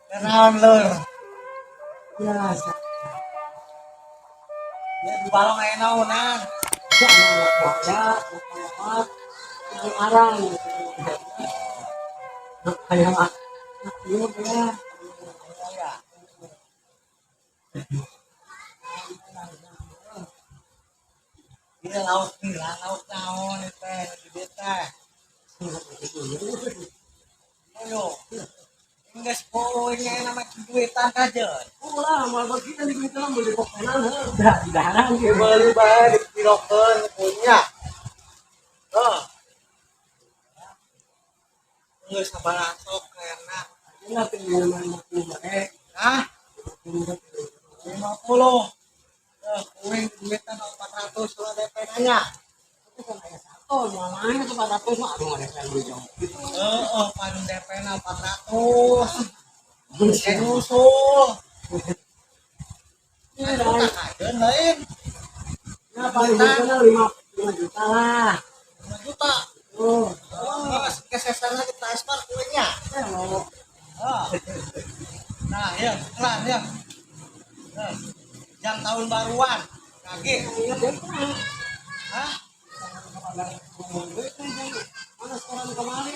Kenaon, Lur? Biasa. Ya di balong aya naonan? Ya, ya, arang. Kayak iya ya. Ya. Iya lauk gila, lauk naon itu teh, gede teh. Ayo. Geus poe nya nama duitan kajeun. Ulah, mal bagi kan di lah beli kopenan heuh. Dah di daharan ge. Beli bae dipirokeun punya. Oh. Geus sabaraha sok kayakna. Ini tinggal 50 bae. Hah? 50. Eh, kuing duitan 400 lah DP nanya. Itu kan aya satu, moal lain itu 400 mah aduh ada yang beli jauh. Heeh, pan DP na 400. Kayak nyusul. Iya, Aduh, tak kajeun lain. Ya paling juta 5 5 juta lah. 5 juta. Oh, Oh, kesesarnya di transfer kuingnya. ya mau Oh. Nah, ya, kelar ya. Nah, yang tahun baruan. Kage. Iya, deh. Hah? Mana sekarang kemarin?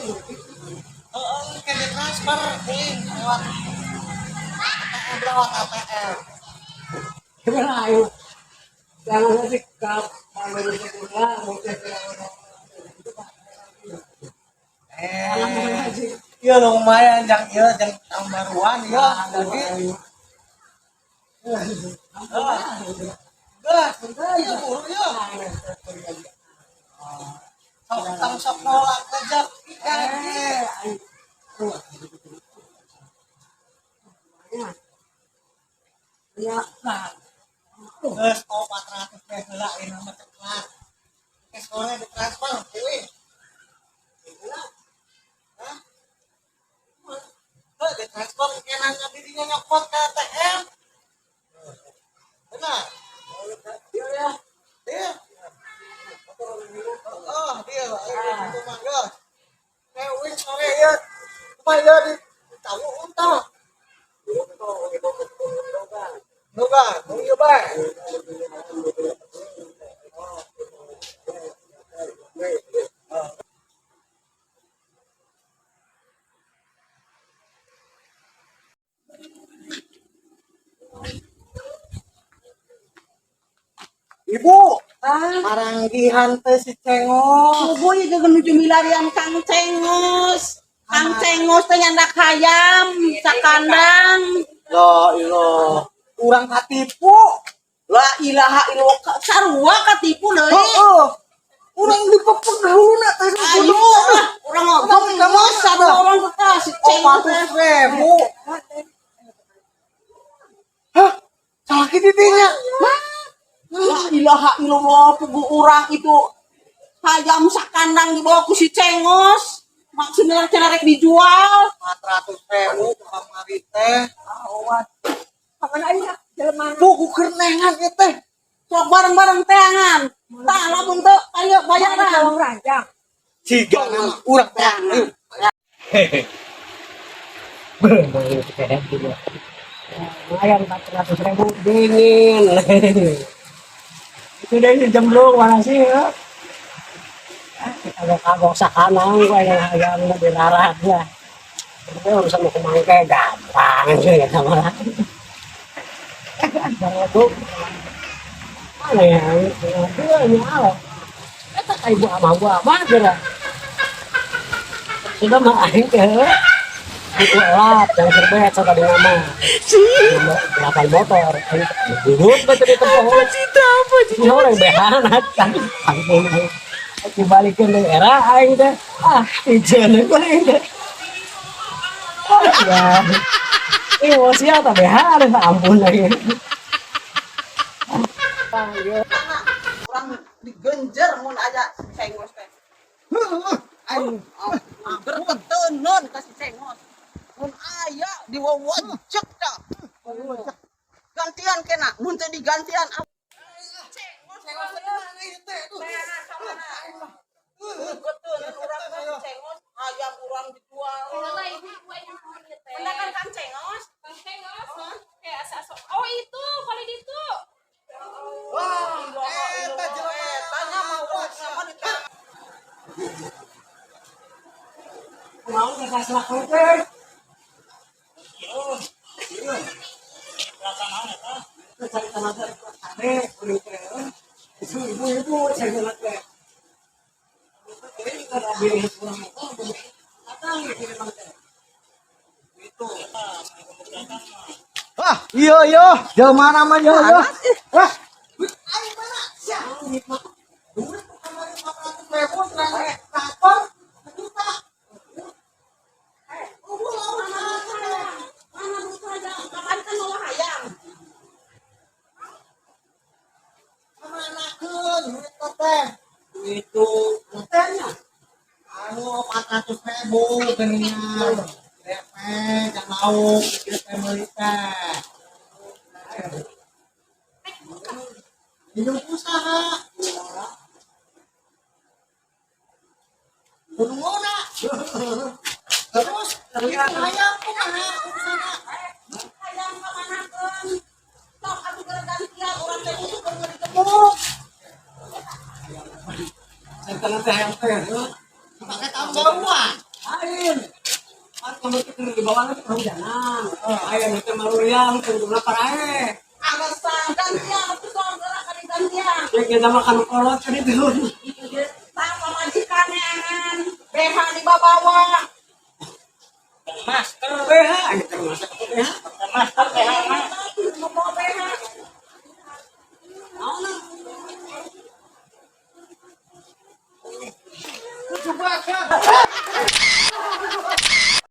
Heeh, kayak di transfer kuing lewat ATM, lewat ATM. Gimana ayo? Jangan nanti ke kalau sekolah mau cek. Eh, iya lumayan jang iya jang tahun baruan ya. Kage. Gas, iya buru ya. Sok tang sok nolak aja kage. Ya, nah, Geus oh 400 teh heula ieu mah ceklat. Ke sore ditransfer kuing. Hah? Heuh, ditransfer kenan dirinya nyokot ke ATM. Benar. iya ya. Iya. Oh, dia itu mah geus. Eh, uing sore ieu. Kumaha ieu di tahu unta. Nuga, nu ieu bae. Ibu, Ah, paranggihan teh si Cengos. Puguh ieu nuju milarian Kang Cengos. Kang Cengos teh nyandak hayam sakandang. La ilah, urang katipu. La ilaha illallah, sarua katipu deui. Heeh. Urang dipepeg huluna teh. Ayo ah, urang ngomong geus sarua orang teh si Cengos teh. 400 ribu. Hah? Salah kitu dinya. La ilaha illallah, puguh urang itu hayam sakandang dibawa ku si Cengos. Maksudnya cenah rek dijual. 400 ribu kamari teh. Awas. Kapan aja jelema? Buku keur nengan ieu teh. Sok bareng-bareng teangan. Tah lamun teu ayo bayaran. Tolong rancang. Siga nama urang teh. Ayo. Lumayan 400 ribu dingin. Itu deh jemblung mana sih ya? Kagok-kagok sakanang gua yang ayam di larat lah. Tapi urusan mau kemangke gampang sih ya sama lah. Baru mana ya? Dua nyala. Eta ka ibu ama gua mah geura. Sudah mah aing teh itu elap yang serbet sa tadi nama. Delapan motor. Duduk betul di tempat. Cita apa? Orang behan kan. Ampun. Dibalikeun deui era aing teh. Ah, ijeun aing teh. Ah, ya. Ini mau siapa behan ampun aing. Urang digenjer mun aya si Cengos teh. Aing Gerketeunun ka si Cengos. Mun aya diwawajek tah. Gantian kena, mun teu digantian. Cengos Cengos teh mana ieu teh? Duh. Gerketeunun urang ka si Cengos, hayam urang dijual. Heula ibu ibu aya naon ieu teh? Pendakan Kang Cengos. Kang Cengos. Kayak asa-asa. Oh, itu, kali itu. Wah, eta jelema Tanya mau sama di Mau ke salah teh. Cari tenaga teh, kudu teh. Itu ibu-ibu cari tenaga teh. Ini kan ambil kurang itu, datang gitu memang teh. Itu. Wah, iya iya, jelema nama iya iya. Wah, duit aing mana? Sia. Duit kamari 500 ribu terang kantor sejuta. Eh, unggul lawan Mana butuh aja. Kapan kan mau hayam. Kamanakeun duit teh? Itu tehnya. Anu 400 ribu geuningan. DP can lauk, ieu teh meuli teh. Hidup usaha. Kudu ngona. Terus, itu hayam kumaha urusanna? Hayam kamanakeun. Sok atuh geura gantian urang teh butuh keur meuli gemuk. Cari tenaga teh yang teh. Pakai tambahan. Lain. Kan kamu itu di bawah itu kehujanan. Ayo nanti maluriang, tunggu parae. Alasan gantian atuh sok geura kali gantian. Ya kita makan kolot kan itu. Tah pamajikan neangan BH dibawa. Masker BH, ini termasuk BH. Masker BH mah. Mau BH. Mau nah. Coba kan.